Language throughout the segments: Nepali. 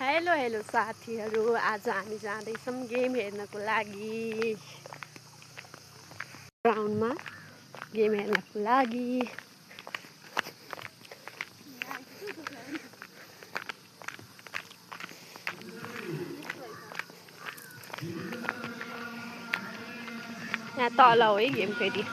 हेलो हेलो साथीहरू, आज हामी जाँदैछौँ गेम हेर्नको लागि। ग्राउन्डमा गेम हेर्नको लागि। यहाँ तल हो है गेम फेरि।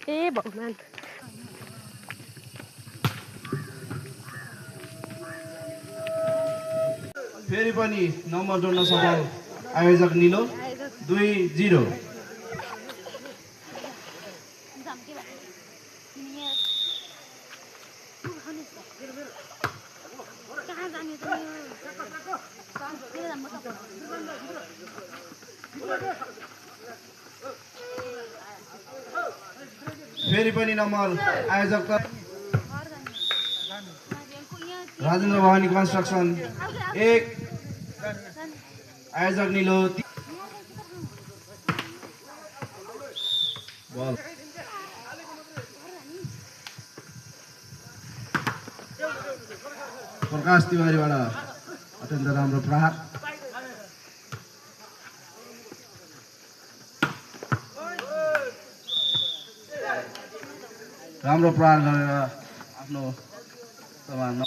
ए भगवान्, फेरि पनि नम्बर जोड्न सफल आयोजक निलो 2-0। फेरि पनि नम्बर आयोजक राजेन्द्र भवानी कन्स्ट्रक्सन 1, आयोजक निलो 3। बल प्रकाश तिवारीबाट अत्यन्त राम्रो प्रहार। राम्रो प्रहार गरेर आफ्नो समान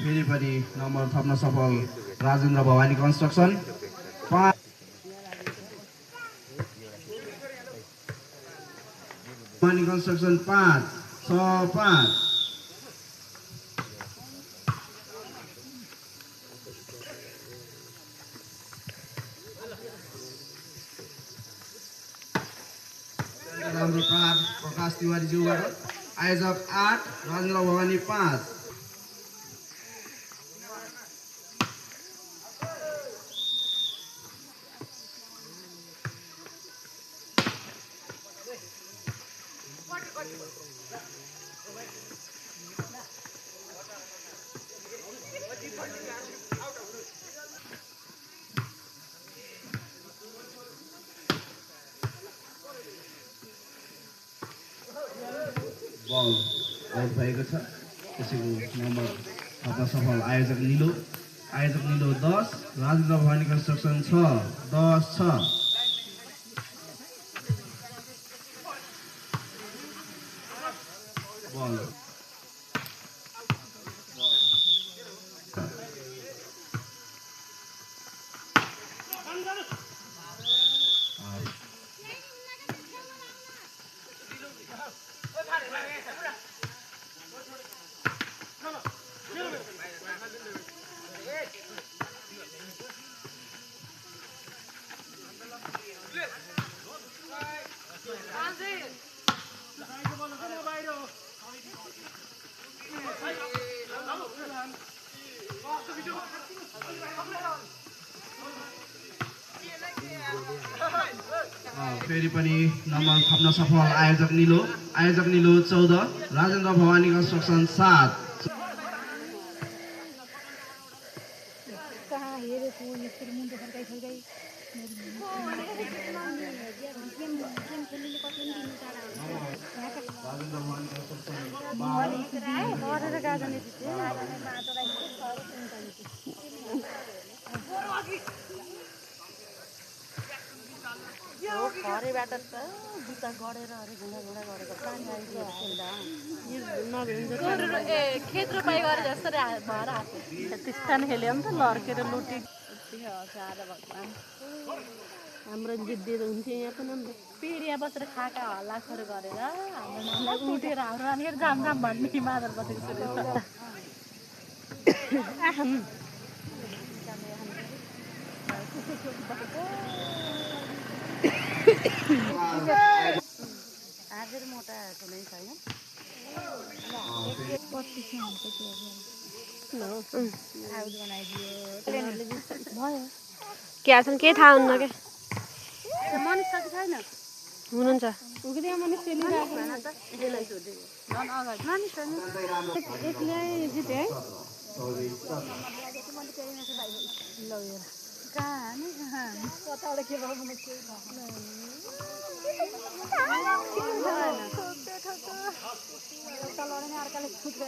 फेरि पनि नम्बर थप्न सफल राजेन्द्र भवानी कन्स्ट्रक्सन 5। भवानी कन्स्ट्रक्सन 5-6-5। राम्रो प्रहार प्रकाश तिवारी ज्यूबाट। आयोजक 8, राजेन्द्र भवानी 5। बल आउट भएको छ। त्यसैको नम्बर थप्न सफल आयोजक निलो 10, राजेन्द्र भवानी कन्स्ट्रक्सन 6-10-6। बल फेरि पनि नम्बर थप्न सफल आयोजक निलो 14, राजेन्द्र भवानी कन्स्ट्रक्सन 7। घरैबाट त जुत्ता गढेर घुँडा गरेको पानी आइदियो। खेत रोपाइ गरे जस्तो भएर त्यस्ता खेल्यो नि त लड्केर लुटी। भगवान्, हाम्रो जिद्दी हुन्थ्यो यहाँ पनि पिडिया बसेर खाका हल्लाखोर गरेर हाम्रो नानीलाई उठेर हाम्रो नानीहरू जाम भन्ने मादर बसेको छ। Ahem. आजर मोटा कुनै छैन आउट बनाइदियो ट्रेनरले भयो के आछन् के थाहा हुन्न के मनिष छ कि छैन हुनुहुन्छ उगिदिया मनिष चलिरहेको झन् अगाडि मनिष छैन एक्लै जिते है कहाँ नि कहाँ कताबाट के भयो भने केही तलबाट अर्काले जिते